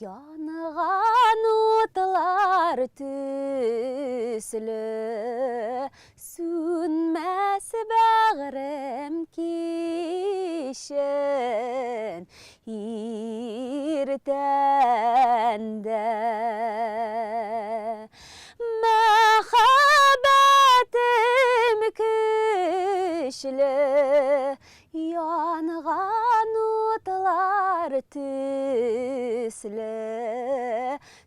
Янган утлар төсле, Сүнмәс бәгърем кичен, иртән дә. Мәхәббәтем көчле, Янган утлар төсле,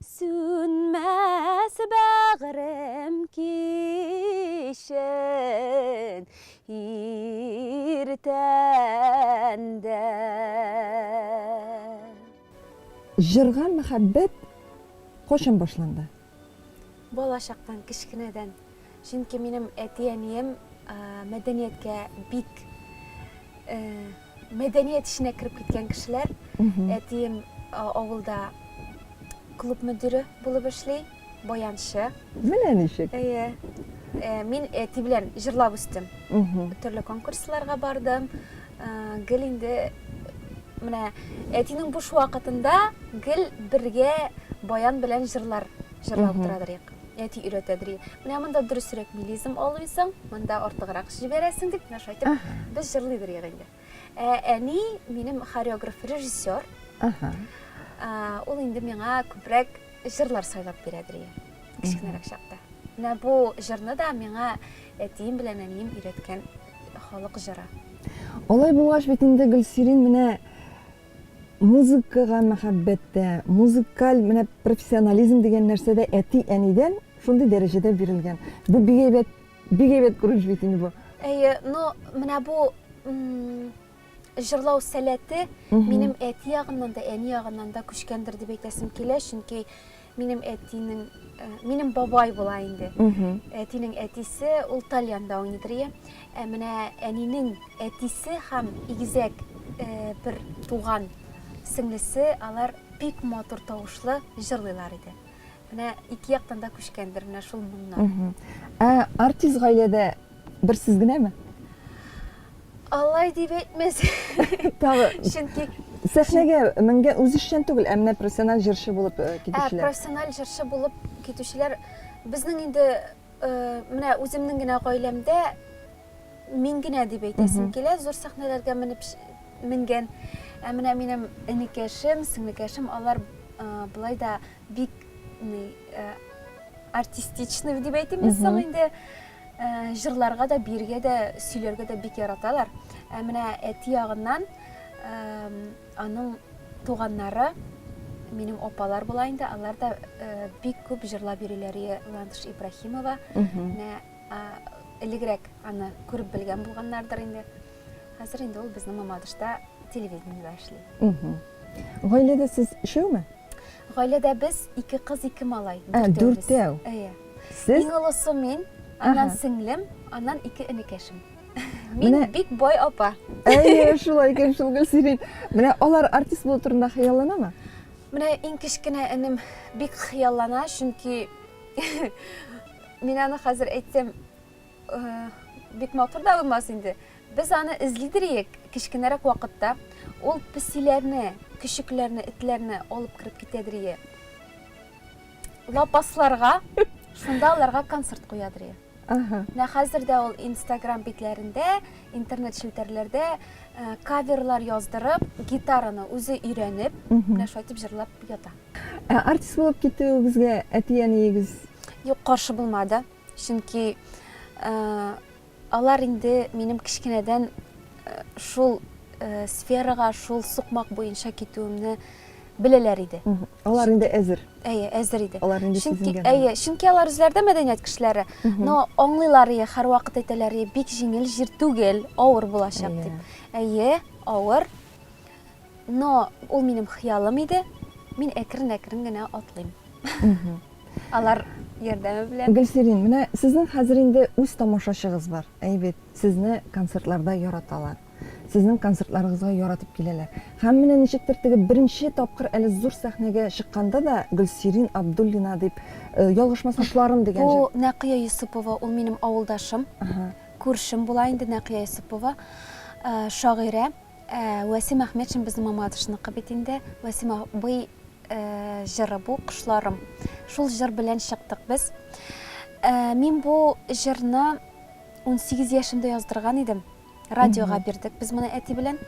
Сүнмәс бәгърем кичен, иртән дә. Җырга мәхәббәт кайчан башланды? Бала чактан, кечкенәдән. Чөнки минем әти-әнием мәдәнияткә бик мәдәният эченә кереп киткән кешеләр. Әтием авылда клуб мөдире булып эшли, баянчы. Менә ничек. Әйе. Мин әти белән җырлап үстем. Төрле конкурсларга бардым. Гел инде менә әтинең буш вакытында гел бергә баян белән җырлар җырлап утырадыр идек. Әти өйрәтәдер иде. Менә монда дөресрәк мелизм алмыйсың, монда артыграк җибәрәсең дип, менә шулай итеп без җырлыйдыр идек инде. Ә әни минем хореограф, режиссер. Ага. Ул инде миңа күбрәк җырлар сайлап бирәдер иде. Кечкенәрәк чакта. Менә бу җырны да миңа әтием белән әнием өйрәткән халык җыры. Алай булгач бит инде Гөлсирин менә Музыкага мәхәббәт тә, музыкаль менә профессионализм дигән нәрсә дә әти-әнидән шундый дәрәҗәдә бирелгән. Бу бик әйбәт, бик әйбәт күренеш бит инде бу. Әйе, но менә бу җырлау сәләте минем әти ягыннан да, әни ягыннан да күчкәндер дип әйтәсем килә, чөнки минем әтинең, э, минем бабай була инде. Әтинең әтисе ул тальянда уйныйдыр, ие. Ә менә әнинең әтисе һәм игезәк э, бер туган сеңлесе, алар бик матур тавышлы җырлыйлар иде. Менә ике яктан да күчкәндер менә шул моңнар. Ә артист гаиләдә бер сез генәме? Алай дип әйтмәс. Тагы. Чөнки сәхнәгә менгән үзешчән түгел, ә менә профессиональ җырчы булып э, китүчеләр. Ә профессиональ җырчы булып китүчеләр безнең инде э, менә үземнең генә гаиләмдә мин генә дип әйтәсем килә, зур сәхнәләргә менеп менгән. Ә менә минем энекәшем, сеңлекәшем, алар э, болай да бик артистичный дип әйтимме соң инде. Җырларга да, биергә дә, сөйләргә дә бик яраталар. Ә менә әти ягыннан аның туганнары, минем апалар була инде, алар да бик күп җырлап йөриләр. Ландыш Ибраһимова. Менә элегрәк аны күреп белгән булганнардыр инде. Хәзер инде ул безнең Мамадышта телевидениедә эшли. Гаиләдә сез өчәүме? Гаиләдә без ике кыз, ике малай. Ә, дүртәү. Әйе. Сез? Иң олысы мин, аннан сеңлем, аннан ике энекәшем. Мин Менә... бик бай апа. Әйе, шулай икән шул Гөлсирин. Менә алар артист булу турында хыялланамы? Менә иң кечкенә энем бик хыяллана, чөнки мин аны хәзер әйтсәм, э, бик матур да булмас инде. Без аны эзлидер идек кечкенәрәк вакытта. Ул песиләрне, көчекләрне, этләрне алып кереп китәдер ие. Лапасларга, шунда аларга концерт куядыр ие. Ага. Менә хәзер дә ул Инстаграм битләрендә, интернет челтәрләрдә э, каверлар яздырып, гитараны үзе өйрәнеп, менә шулай итеп җырлап ята. Ә артист булып китүегезгә әти-әниегез? Юк, каршы булмады. Чөнки э, Алар инде минем кечкенәдән шул сферага, шул сукмак буенча китүемне беләләр иде. Алар инде әзер. Әйе, әзер иде. Алар инде чөнки, әйе, чөнки алар үзләре дә мәдәният кешеләре. Но аңлыйлар ие, һәрвакыт әйтәләр ие, бик җиңел җир түгел, авыр булачак дип. Әйе, авыр. Но ул минем хыялым иде. Мин әкрен-әкрен генә атлыйм. Алар ярдәме белән. Гөлсирин, менә сезнең хәзер инде үз тамашачыгыз бар, әй бит, сезне концертларда яраталар. Сезнең концертларыгызга яратып киләләр. Һәм менә ничектер теге беренче тапкыр әле зур сәхнәгә чыкканда да Гөлсирин Абдуллина дип, э, ялгышмасам, Кошларым дигән җыр. Бу Нәкыя Йосыпова, ул минем авылдашым, күршем була инде Нәкыя Йосыпова, э, шагыйрә. Вәсим Әхмәтшин безнең Мамадышныкы бит инде. Вәсим абый җыры бу, Кошларым. Шул җыр белән чыктык без. Мин бу җырны 18 яшемдә яздырган идем. Радиога бирдек без моны әти белән.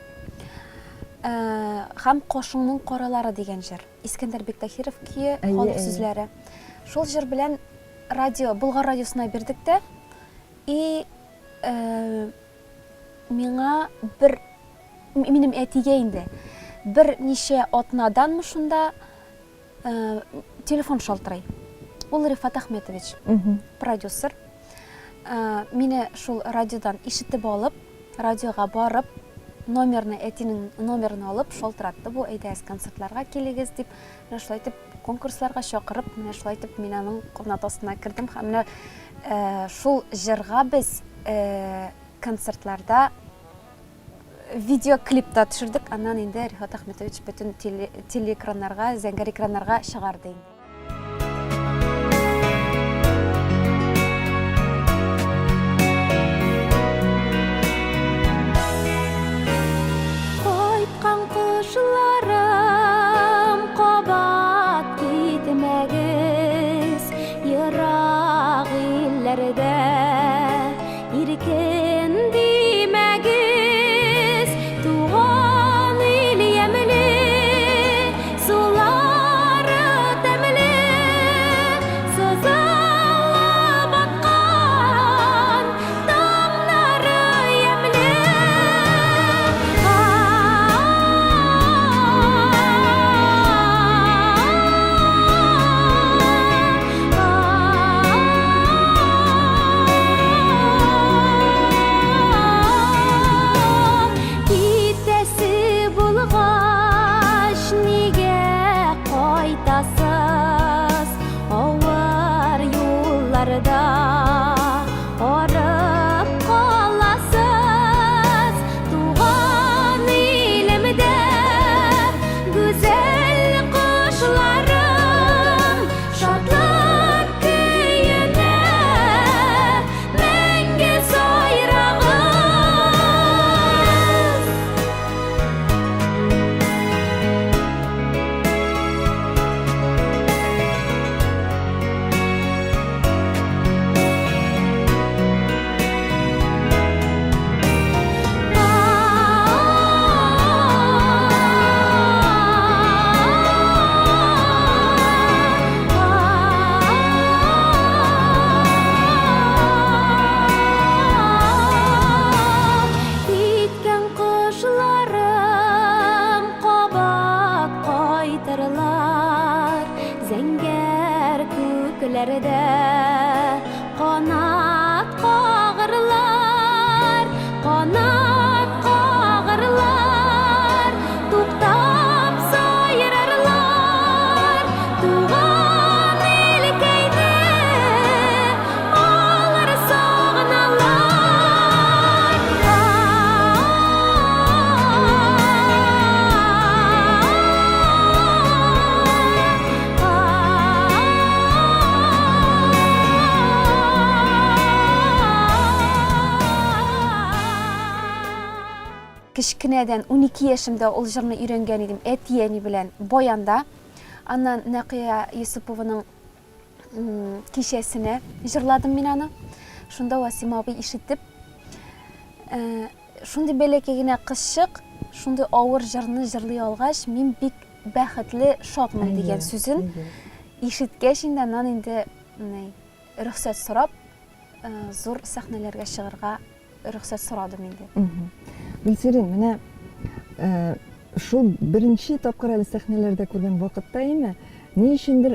Һәм Кошыңның каралары дигән җыр. Искәндәр Биктахиров көе, халык сүзләре. Шул җыр белән радио, Болгар радиосына бирдек тә. И миңа бер минем әтигә инде берничә атнаданмы шунда телефон шалтырый. Ул Рифат Ахметович, продюсер. Мине шул радиодан ишетеп алып, радиога барып, номерны, әтинең номерын алып, шалтыратты бу, әйдәгез концертларга килегез дип. Менә шулай итеп конкурсларга чакырып, менә шулай итеп мин аның канат астына кердем һәм менә шул җырга без концертларда видеоклип та төшердек. Аннан инде Рифат Ахметович бөтен телеэкраннарга, зәңгәр экраннарга чыгарды инде. Кайткан кошларым, кабат китмәгез ерак илләрдә. Иркен димәгез, туган ил ямьле, сулары тәмле, сызылып аткан таңнары ямьле. Китәсе булгач, нигә кайтасыз? Авыр юлларда арып каласыз. Туган илемдә гүзәл кошларым, шатлык көенә мәңге сайрагыз. Киткән кошларым кабат кайтырлар, зәңгәр күкләрдә канат кагырлар, канат кагырлар, туктап сайрарлар, туган илкәйне алар сагыналар. Кечкенәдән, 12 яшемдә ул җырны өйрәнгән идем әти-әни белән баянда. Аннан Нәкыя Йосыпованың кичәсенә җырладым мин аны. Шунда Васим абый ишетеп, э, шундый бәләкәй генә кызчык, шундый авыр җырны җырлый алгач, мин бик бәхетле, шатмын дигән сүзен ишеткәч инде аннан инде рөхсәт сорап, э, зур сәхнәләргә чыгарга рөхсәт сорадым инде. Гөлсирин, менә э, шул беренче тапкыр әле сәхнәләрдә күргән вакытта име, ни өчендер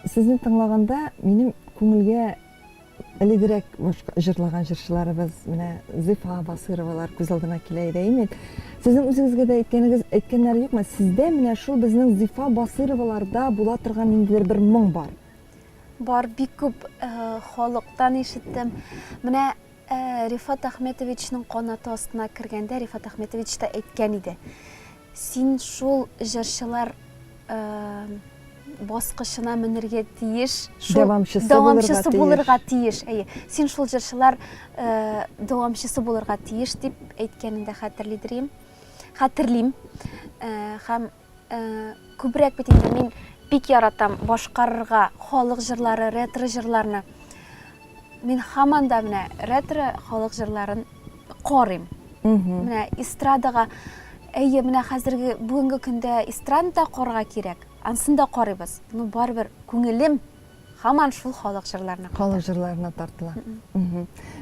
сезне тыңлаганда минем күңелгә элегрәк башка җырлаган җырчыларыбыз, менә Зифа Басыровалар күз алдына килә иде, әйеме? Сезнең үзегезгә дә әйткәнегез, әйткәннәре юкмы? Сездә менә шул безнең Зифа Басыроваларда була торган ниндидер бер моң бар. Бар, бик күп халыктан ишеттем. Менә Рифат Әхмәтовичның канаты астына кергәндә Рифат Әхмәтович та әйткән иде. Син шул җырчылар баскычына менергә тиеш, шул дәвамчысы, дәвамчысы булырга тиеш. Әйе. Син шул җырчылар дәвамчысы булырга тиеш дип әйткәнен дә хәтерлидер идем. Хәтерлим. Һәм күбрәк бит инде мин бик яратам башкарырга халык җырлары, ретро җырларны. Мин һаман да менә ретро халык җырларын карыйм. Менә эстрадага, әйе, менә хәзерге бүгенге көндә эстраданы да карарга кирәк. Анысын да карыйбыз. Но барыбер күңелем һаман шул халык җырларына кайта. Халык җырларына тартыла.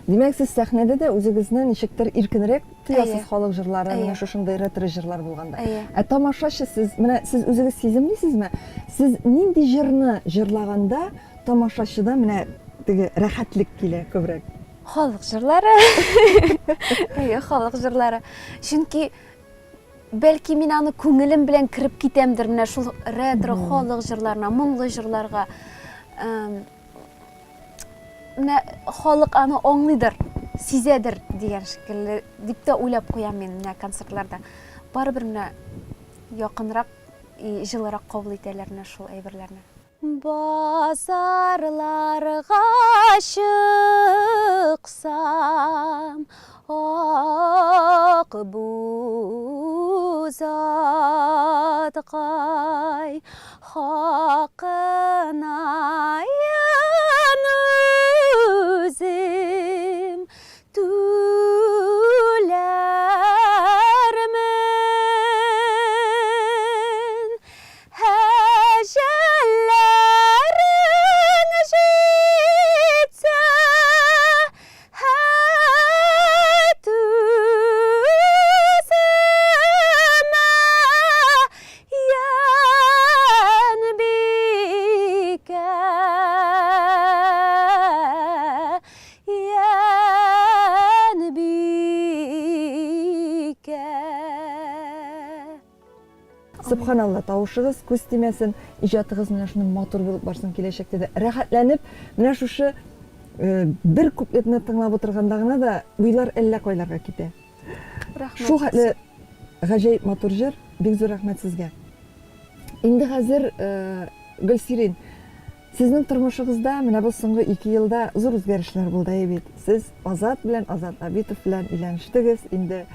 Димәк, сез сәхнәдә дә үзегезне ничектер иркенрәк тоясыз халык җырлары, менә шушындый ретро җырлар булганда. Ә тамашачы сез, менә сез үзегез сиземлисезме? Сез нинди җырны җырлаганда тамашачыда менә теге рәхәтлек килә күбрәк? Халык җырлары. Әйе, халык җырлары. Чөнки Бәлки мин аны күңелем белән кереп китәмдер менә шул ретро халык җырларына, моңлы җырларга. Менә халык аны аңлыйдыр, сизәдер дигән шикелле дип тә уйлап куям мин менә концертларда. Барыбер менә якынрак, җылырак кабул итәләр менә шул әйберләрне. Базарларга чыксам, ак буз аткай, хакына үзем түләрмен. Әҗәлләрең җитсә, һәй, түземә, Йәнбикә, Йәнбикә. Сөбханалла, тавышыгыз күз тимәсен, иҗатыгыз менә шундый матур булып барсын киләчәктә дә. Рәхәтләнеп, менә шушы бер куплетны тыңлап утырганда гына да уйлар әллә кайларга китә. Рәхмәт. Шул хәтле гаҗәеп матур җыр, бик зур рәхмәт сезгә. Инде хәзер Гөлсирин, Сезнең тормышыгызда менә бу соңгы ике елда зур үзгәрешләр булды, әйе бит? Сез Азат белән, Азат Абитов белән өйләнештегез, инде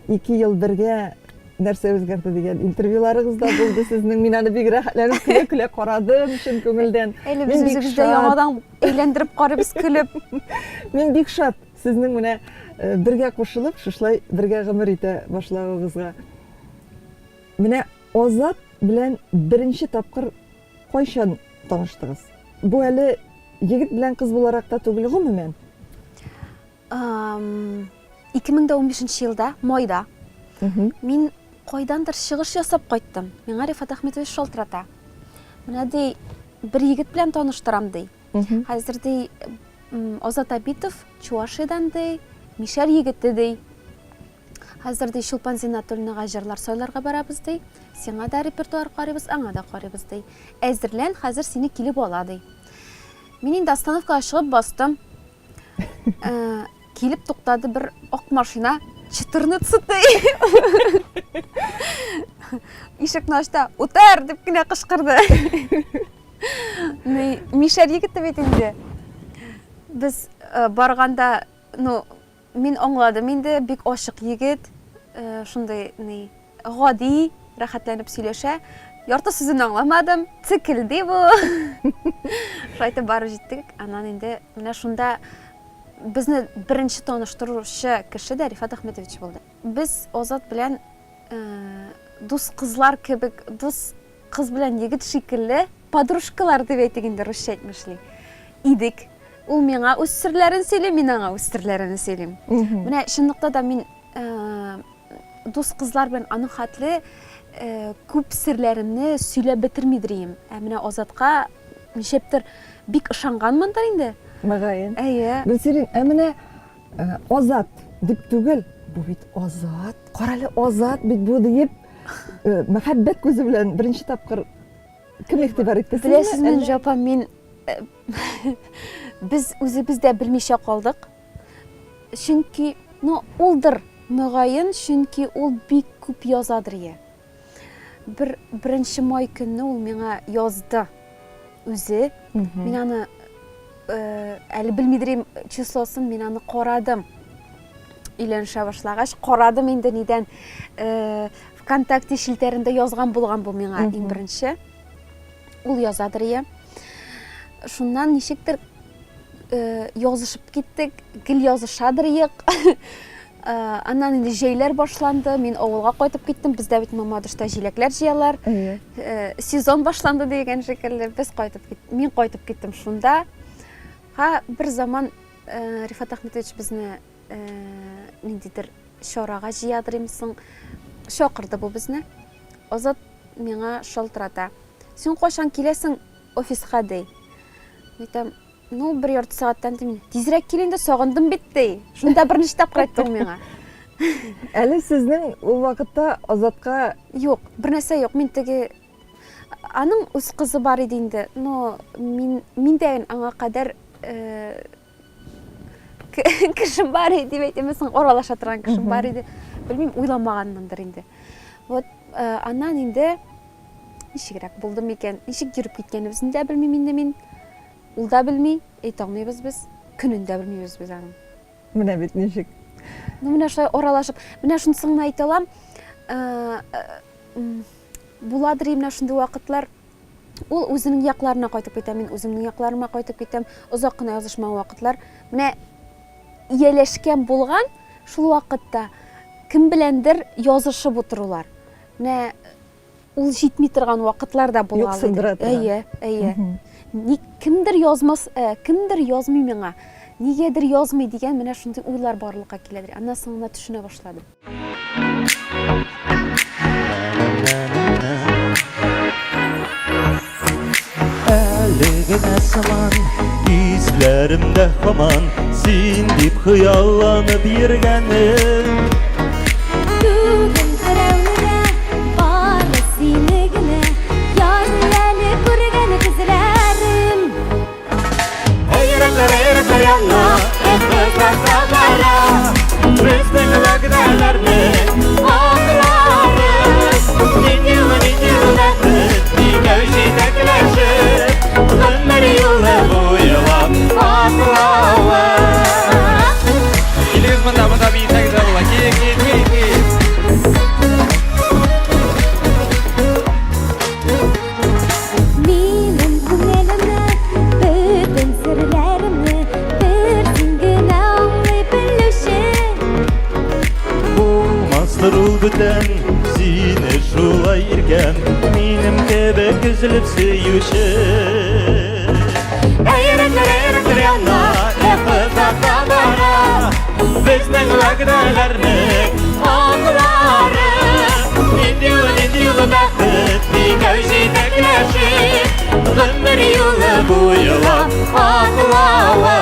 ике ел бергә нәрсә үзгәрде дигән интервьюларыгыз да булды сезнең. Мин аны бик рәхәтләнеп көлә-көлә карадым чын күңелдән. Әле без үзебез дә яңадан әйләндереп карыйбыз көлеп. Мин бик шат сезнең менә бергә кушылып, шушылай бергә гомер итә башлавыгызга. Менә Азат белән беренче тапкыр Кайчан таныштыгыз? Бу әле егет белән кыз буларак та түгел, гомумән. 2015 елда, майда, мин кайдандыр чыгыш ясап кайттым. Миңа Рифат Әхмәтович шалтырата. Менә ди, бер егет белән таныштырам ди. Хәзер ди, Азат Абитов Чувашиядән ди, мишәр егете ди. Хәзер, ди, Чулпан Зиннәтуллинага җырлар сайларга барабыз, ди. Сиңа да репертуар карыйбыз, аңа да карыйбыз, ди. Әзерлән, хәзер сине килеп ала, ди. Мин инде остановкага чыгып бастым. Э, килеп туктады бер ак машина, четырнадцатый. Ишекне ачты, утыр, дип кенә кычкырды. Мишәр егете бит инде. Без э, барганда, ну, Мин аңладым инде, бик ачык егет, шундый ни, гади, рәхәтләнеп сөйләшә. Ярты сүзен аңламадым, цикелди бу. Шулай итеп барып җиттек. Аннан инде менә шунда безне беренче таныштыручы кеше дә Рифат Әхмәтович булды. Без Азат белән дус кызлар кебек, дус кыз белән егет шикелле, подружкалар дип әйтик инде, русча әйтмешли, идек. Ул миңа үз серләрен сөйли, мин аңа үз серләремне сөйлим. Менә чынлыкта да мин э, дус кызлар белән аның хәтле э, күп серләремне сөйләп бетермидер идем. Ә менә Азатка ничектер бик ышанганмындыр инде. Мөгаен. Әйе. Гөлсирин, ә менә э, Азат дип түгел, бу бит Азат, карале Азат бит бу диеп, мәхәббәт күзе белән беренче тапкыр кем игътибар итте? Беләсезме, Нурҗа апа, мин Без үзебез дә белмичә калдык. Чөнки, ну, улдыр, мөгаен, чөнки ул бик күп язадыр я. Бер беренче май көнне ул миңа язды үзе. Мин аны э, әле белмидер числосын, мин аны карадым. Өйләнешә башлагач, карадым инде нидән ВКонтакте челтәрендә язган булган бу миңа иң беренче. Ул язадыр ия. Шуннан ничектер язышып киттек, гел язышадыр ек. Аннан инде җәйләр башланды, мин авылга кайтып киттем. Бездә бит Мамадышта җиләкләр җыялар. Сезон башланды дигән шикелле, без кайтып кит, мин кайтып киттем шунда. Ха, бер заман Рифат Ахметович безне ниндидер чарага җыядыр имсең, чакырды бу безне. Азат миңа шалтырата. Син кайчан киләсең офиска, ди. Әйтәм, ну, бер ярты сәгатьтән дим. Тизрәк кил инде, сагындым бит, ди. Шунда берничә тапкыр әйтте ул миңа. Әле сезнең ул вакытта Азатка Юк, бер нәрсә юк. Мин теге аның үз кызы бар иде инде, но мин мин дә аңа кадәр кешем бар иде дип әйтәм, соң аралаша торган кешем бар иде. Белмим, уйламаганмындыр инде. Вот аннан инде ничегрәк булды микән, ничек йөреп киткәнебезне дә белмим инде мин. Ул да белми, әйтә алмыйбыз без, көнен дә белмибез без аның. Менә бит ничек. Ну, менә шулай аралашып, менә шунысын гына әйтә алам. Буладыр менә шундый вакытлар. Ул үзенең якларына кайтып китә, мин үземнең якларыма кайтып китәм. Озак кына язышмаган вакытлар. Менә ияләшкән булган шул вакытта кем беләндер язышып утырулар. Менә ул җитми торган вакытлар да була. Юксындыра торган. Әйе, әйе. Ник кемдер язмас, кемдер язмый миңа, нигәдер язмый дигән менә шундый уйлар барлыкка киләдер. Аннан соң гына төшенә башладым. Әле генә сыман Исләремдә һаман Син дип хыялланып йөргәнем. Бүген берәүне дә, бары сине генә Ярый әле күргән күзләрем. Әй, йөрәкләр, йөрәкләр яна, Кызларга бара, Безнең вәгъдәләрне акларыз. Нинди юлы, нинди юлы бәхет, Икәү җитәкләшеп, Гомер юлы буйлап атлавы. Килегез монда, монда биесәгез дә була. Кил, кил, кил, кил. Минем күңелемне, бөтен серләремне бер син генә аңлый белүче. Булмастыр ул бүтән, сине шулай иркәм, минем кебек өзелеп сөюче. Әй, йөрәкләр, йөрәкләр яна, озата бара, Безнең вәгъдәләрне акларыз. Нинди юлы, нинди юлы бәхет, икәү җитәкләшеп, Гомер юлы буйлап атлавы.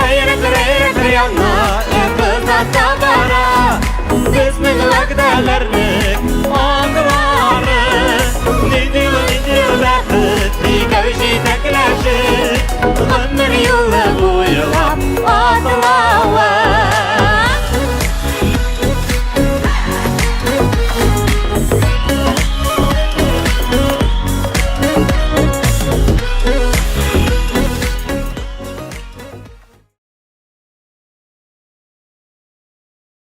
Әй, йөрәкләр, йөрәкләр яна, озата бара, Безнең вәгъдәләрне акларыз.